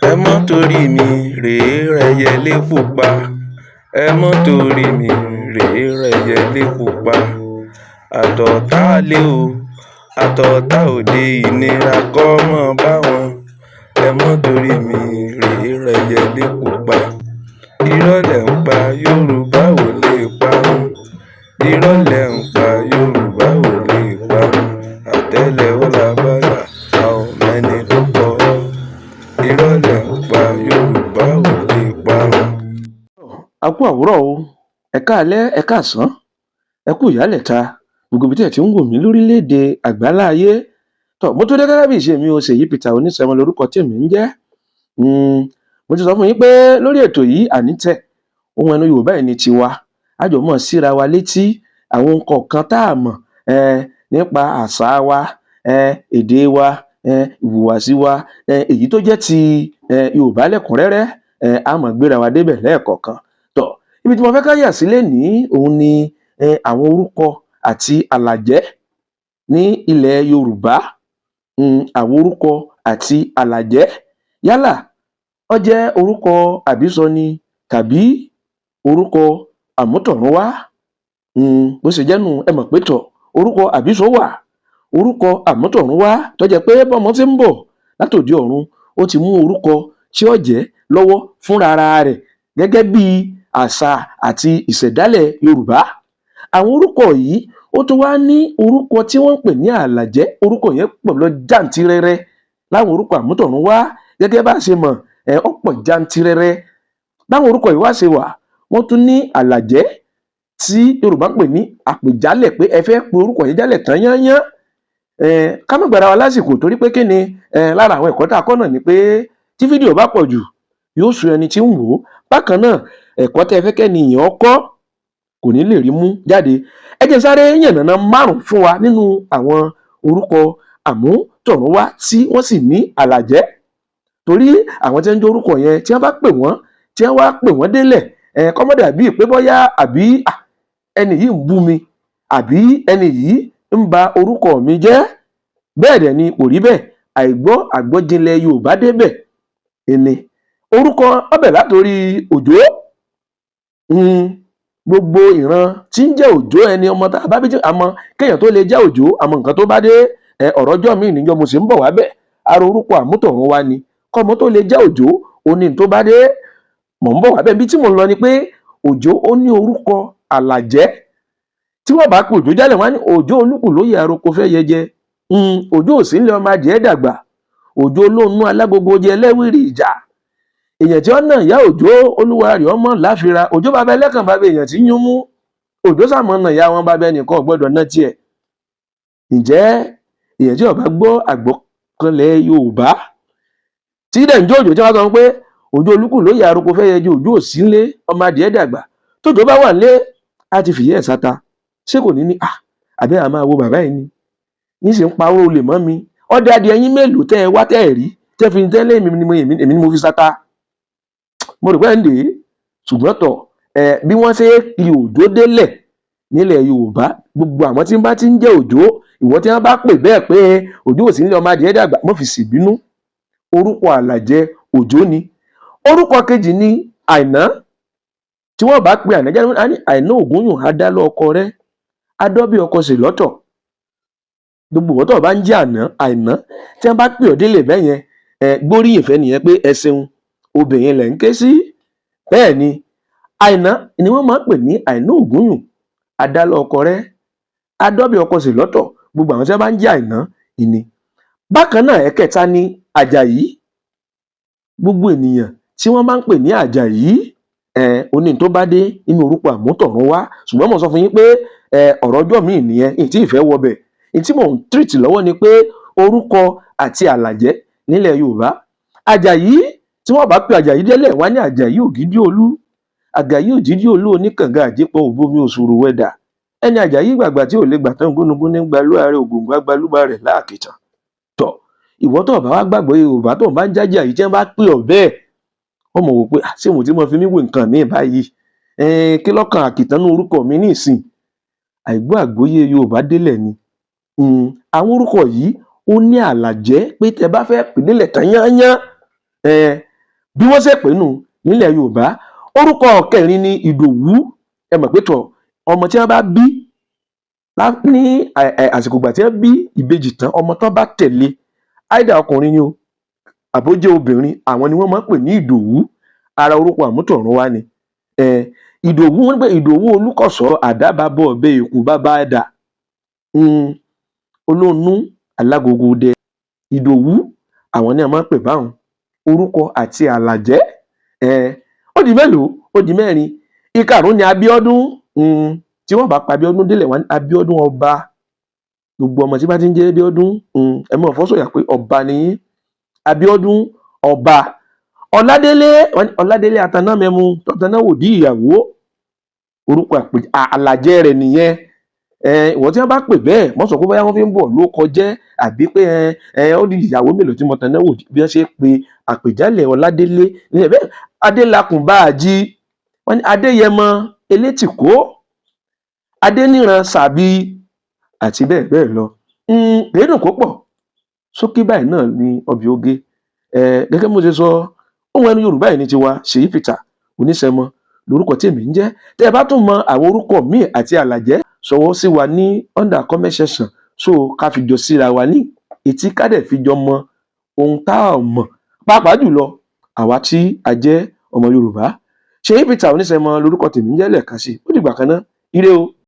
Ẹ mọ́ torí mi rèé rẹyẹlé pupa, ẹ mọ́ torí mi rèé rẹyẹlé pupa. Àtọ̀ọ̀tá ilé o, àtọ̀ọ̀tá òde, ìnira kọ́ mọ́ bá wọn. Ẹ mọ́ torí mi rèé rẹyẹlé pupa. Irọ́ lẹ̀ ń pa, Yorùbá ò lè parun. Irọ́ lẹ̀ ń pa, Yorùbá ò lè parun. Àtẹ́lẹwọ́ la bá là, a ò mẹ́ni tó kọ ọ́. Irọ́ lẹ̀ ń pa, Yorùbá ò lè parun. A kú àwúrọ̀ o, ẹ káalẹ́, ẹ káàsán, ẹ kú ìyálẹ̀ta, gbogbo ibi tí ẹ ti ń wò mí lórílẹ̀-èdè àgbáláyé. Tọ́ mo tún dé gẹ́gẹ́ bí ìṣe mi o. Ṣèyí Peter Oníṣẹ́mọ lórúkọ tèmi ń jẹ́. Mo ti sọ fún yín pé lórí ètò yìí, ànítẹ̀ ohun ẹnu Yorùbá yìí ni tiwa. A jọ mọ́ síra wa létí àwọn nǹkan kọ̀ọ̀kan tá a mọ̀ nípa àṣà wa, èdè wa, ìhùwàsí wa, èyí tó jẹ́ ti Yorùbá lẹ́kùnrẹ́rẹ́. Á máa gbéra wa débẹ̀ lẹ́ẹ̀kọ̀ọ̀kan. Tọ́ ibi tí mo fẹ́ ká yà sí lénìí, òun ni àwọn orúkọ àti àlàjẹ́ ní ilẹ̀ Yorùbá. Àwọn orúkọ àti àlàjẹ́, yálà ó jẹ́ orúkọ àbísọ ni tàbí orúkọ àmútọ̀runwá. Bó ṣe jẹ́ nùhun. Ẹ mọ̀ pé tọ̀, orúkọ àbísọ wà, orúkọ àmútọ̀runwá tó jẹ́ pé bọ́mọ ṣe ń bọ̀ látòde ọ̀run, ó ti mú orúkọ tí ó jẹ́ lọ́wọ́ fúnra rẹ̀ gẹ́gẹ́ bí àṣà àti ìṣẹ̀dálẹ̀ Yorùbá. Àwọn orúkọ yìí, ó tún wá ní orúkọ tí wọ́n ń pè ní àlàjẹ́. Orúkọ yẹn pọ̀ lọ jàǹtìrẹrẹ láwọn orúkọ àmútọ̀runwá. Gẹ́gẹ́ bá a ṣe mọ̀, ó pọ̀ jàǹtìrẹrẹ. Báwọn orúkọ yìí wá ṣe wà, wọ́n tún ní àlàjẹ́ tí Yorùbá ń pè ní àpèjálẹ̀, pé ẹ fẹ́ pe orúkọ yẹn jálẹ̀ tán yányán. Ká má gbára wa lásìkò, torí pé kí ni, lára àwọn ẹ̀kọ́ tá a kọ́ náà ni pé tí fídíò bá pọ̀ jù, yóò sú ẹni tí ń wò ó. Bákan náà, ẹ̀kọ́ tẹ́ ẹ fẹ́ kẹ́ni yẹn kọ́ kò ní lè rí mú jáde. Ẹ jẹ́ n sáré yànnàná márùn fún wa nínú àwọn orúkọ àmútọ̀runwá tí wọ́n sì ní àlàjẹ́, torí àwọn tí wọ́n ń jẹ́ orúkọ yẹn, tí wọ́n bá pè wọ́n, tí wọ́n wá pè wọ́n délẹ̀, kó má dàbí pé bóyá àbí ẹni yìí ń bú mi, àbí ẹni yìí ń ba orúkọ mi jẹ́. Bẹ́ẹ̀ dẹ̀ ni kò rí bẹ́ẹ̀. Àìgbọ́ àgbọ́jinlẹ̀ Yorùbá débẹ̀ ẹni orúkọ ọbẹ̀ látòrí Òjó. Gbogbo ìran tí ń jẹ́ Òjó, ẹni ọmọ tá a bá bí, àmọ́ kéèyàn tó lè jẹ́ Òjó, àmọ́ nǹkan tó bá dé, ọ̀rọ̀ ọjọ́ míì níjọ́ mo sì ń bọ̀ wá bẹ̀. Ara orúkọ àmútọ̀runwá ni. Kọ́mọ tó lè jẹ́ Òjó, ó ní tó bá dé. Mò ń bọ̀ wá bẹ̀. Ibi tí mò ń lọ ni pé Òjó, ó ní orúkọ àlàjẹ́. Tí wọ́n bá pe Òjó jálẹ̀, wọ́n á ní Òjó olúkù lóye àròkọ fẹ́ yẹjẹ, Òjó ò sí nílé ọmọ adìẹ dàgbà, Òjó olóònú alágogo jẹ ẹlẹ́wìrì ìjà, èèyàn tí ó nà ìyá Òjó, olúwa rẹ̀ ọmọ láfira, Òjó bàbá ẹlẹ́kàn, bàbá èèyàn tí ń yún mú, Òjó sàmọ́ nà ìyá wọn, bàbá ẹnìkan ò gbọ́dọ̀ ná tiẹ̀. Ǹjẹ́ èèyàn tí ó bá gbọ́ àgbọ́kànlẹ̀ Yorùbá tí dẹ̀ ń jó Òjó, tí wọ́n sọ pé Òjó olúkù lóye àròkọ fẹ́ yẹjẹ, Òjó ò sí nílé ọmọ adìẹ dàgbà, tójó bá wà nílé, á ti fìyẹ́ ẹ̀ sáta. Ṣé kò ní ní à àbí àá máa wo bàbá yìí ni yín sì ń parọ́ olè mọ́ mi? Ọdẹ adìẹ yín mélòó tẹ́ ẹ wá, tẹ́ ẹ rí, tẹ́ fi tẹ́lẹ̀ èmi ni mo fi sáta? Mo rò pé ń dè é. Ṣùgbọ́n tọ̀ ẹ, bí wọ́n ṣe kí Òjó délẹ̀ nílẹ̀ Yorùbá, gbogbo àwọn tí ń bá ti ń jẹ́ Òjó, ìwọ tí wọ́n bá pè bẹ́ẹ̀ pé Òjó ò sí nílé ọmọ adìẹ dàgbà, mọ́ fi ṣèbínú. Orúkọ àlàjẹ́ Òjó ni. Orúkọ kejì ni Àìná. Tí wọ́n bá pe Àìná jáde, á ní Àìná Ògúnyùn adálọ́ ọkọ rẹ̀ adọ́bí ọkọ sì lọ́tọ̀. Gbogbo ìwọ tó bá ń jẹ́ àná Àìná, tí wọ́n bá pè ọ́ délé bẹ́ẹ̀ yẹn, ẹ gbóríyìn fẹ́ nìyẹn pé ẹ ṣeun, obìnrin lẹ̀ ń ké sí. Bẹ́ẹ̀ ni, Àìná ni wọ́n máa ń pè ní Àìná Ògúnyùn adálọ́ ọkọ rẹ̀ adọ́bí ọkọ sì lọ́tọ̀. Gbogbo àwọn tí wọ́n bá ń jẹ́ Àìná ìní. Bákan náà, ẹ̀kẹta ni Àjàyí. Gbogbo ènìyàn tí wọ́n máa ń pè ní Àjàyí, ẹ oní tó bá dé nínú orúkọ àmútọ̀runwá. Ṣùgbọ́n mo sọ fún yín pé ọ̀rọ̀ ọjọ́ míì nìyẹn, ìtí ìfẹ́ wọbẹ̀. Ìtí mò ń treat lọ́wọ́ ni pé orúkọ àti àlàjẹ́ nílẹ̀ Yorùbá. Àjàyí, tí wọ́n bá pe Àjàyí délẹ̀, wá ní Àjàyí Ògídí Olú, Àjàyí Ògídí Olú oníkànga àjípọ̀ òbomi òṣòro wẹ̀dà, ẹni Àjàyí gbàgbà tí ò lè gbà tán, gúnugún ní gbalú ààrẹ ògùngùn agbalúgbà rẹ̀ láàkìtàn. Tọ̀ ìwọ tó bá wá gbàgbọ́ Yorùbá, tó bá ń jájà yìí, tí wọ́n bá pè ọ́ bẹ́ẹ̀, wọ́n mọ̀ wò pé ṣé mo ti mọ̀ fi mí wé nǹkan míì báyìí? Kí lọ́kàn àkìtàn ní orúkọ mi ní ìsìn? Àìgbọ́ àgbọ́yé Yorùbá délẹ̀ ni. Àwọn orúkọ yìí, ó ní àlàjẹ́ pé tẹ bá fẹ́ pè délẹ̀ tán yányán. Bí wọ́n ṣe pè nù nílẹ̀ Yorùbá. Orúkọ kẹrin ni Ìdòwú. Ẹ mọ̀ pé tọ̀, ọmọ tí wọ́n bá bí ní àsìkò ìgbà tí wọ́n bí ìbejì tán, ọmọ tán bá tẹ̀lé, áìdà ọkùnrin ni o àbó jẹ́ obìnrin, àwọn ni wọ́n máa ń pè ní Ìdòwú. Ara orúkọ àmútọ̀runwá ni Ìdòwú. Wọ́n ní pé Ìdòwú Olúkọ̀sọ́, àdábàbọ̀ ọ̀bẹ, èkú bàbá ẹ̀dà, olóònú alágogo dẹ. Ìdòwú, àwọn ní a máa ń pè báwọn. Orúkọ àti àlàjẹ́, ó di mélòó? Ó di mẹ́rin. Ìkarùn ni Abíọ́dún. Tí wọ́n bá pa Abíọ́dún délẹ̀, wọ́n ní Abíọ́dún ọba. Gbogbo ọmọ tí bá ti ń jẹ́ Abíọ́dún, ẹ mọ̀ fọ́sọ̀yà pé ọba ni yín. Abíọ́dún ọba. Ọládélé, wọ́n ní Ọládélé atanámẹmu tọ́tanáwòdì ìyàwó. Orúkọ àlàjẹ́ rẹ̀ nìyẹn. Ìwọ tí wọ́n bá pè bẹ́ẹ̀, mọ́ sọ pé bóyá wọ́n fi ń bọ̀ ló kọjẹ́, àbí pé ẹ ó di ìyàwó mélòó tí mo taná wò. Bí wọ́n ṣe pe àpèjálẹ̀ Ọládélé nílẹ̀ bẹ́ẹ̀. Adélakùn Báàjì, wọ́n ní Adéyẹmọ Elétìkó, Adéníran Sàbí, àti bẹ́ẹ̀ bẹ́ẹ̀ lọ. Kèédùn kó pọ̀ sókè báyìí náà ni ọbẹ̀ oge. Gẹ́gẹ́ bí mo ṣe sọ, ohun ẹnu Yorùbá yìí ní tiwa. Ṣèyí Peter Oníṣẹmọ lórúkọ tí èmi ń jẹ́. Tẹ́ ẹ bá tún mọ àwọn orúkọ míì àti àlàjẹ́, ṣọwọ́ sí wa ní under comment section, so ká fi jọ síra wa ní etí, ká dẹ̀ fi jọ mọ ohun tá a mọ̀, pàápàá jùlọ àwa tí a jẹ́ ọmọ Yorùbá. Ṣèyí Peter Oníṣẹmọ lórúkọ tèmi ń jẹ́ lẹ́ẹ̀kan sí. Ó dìgbà kan náà, ire o.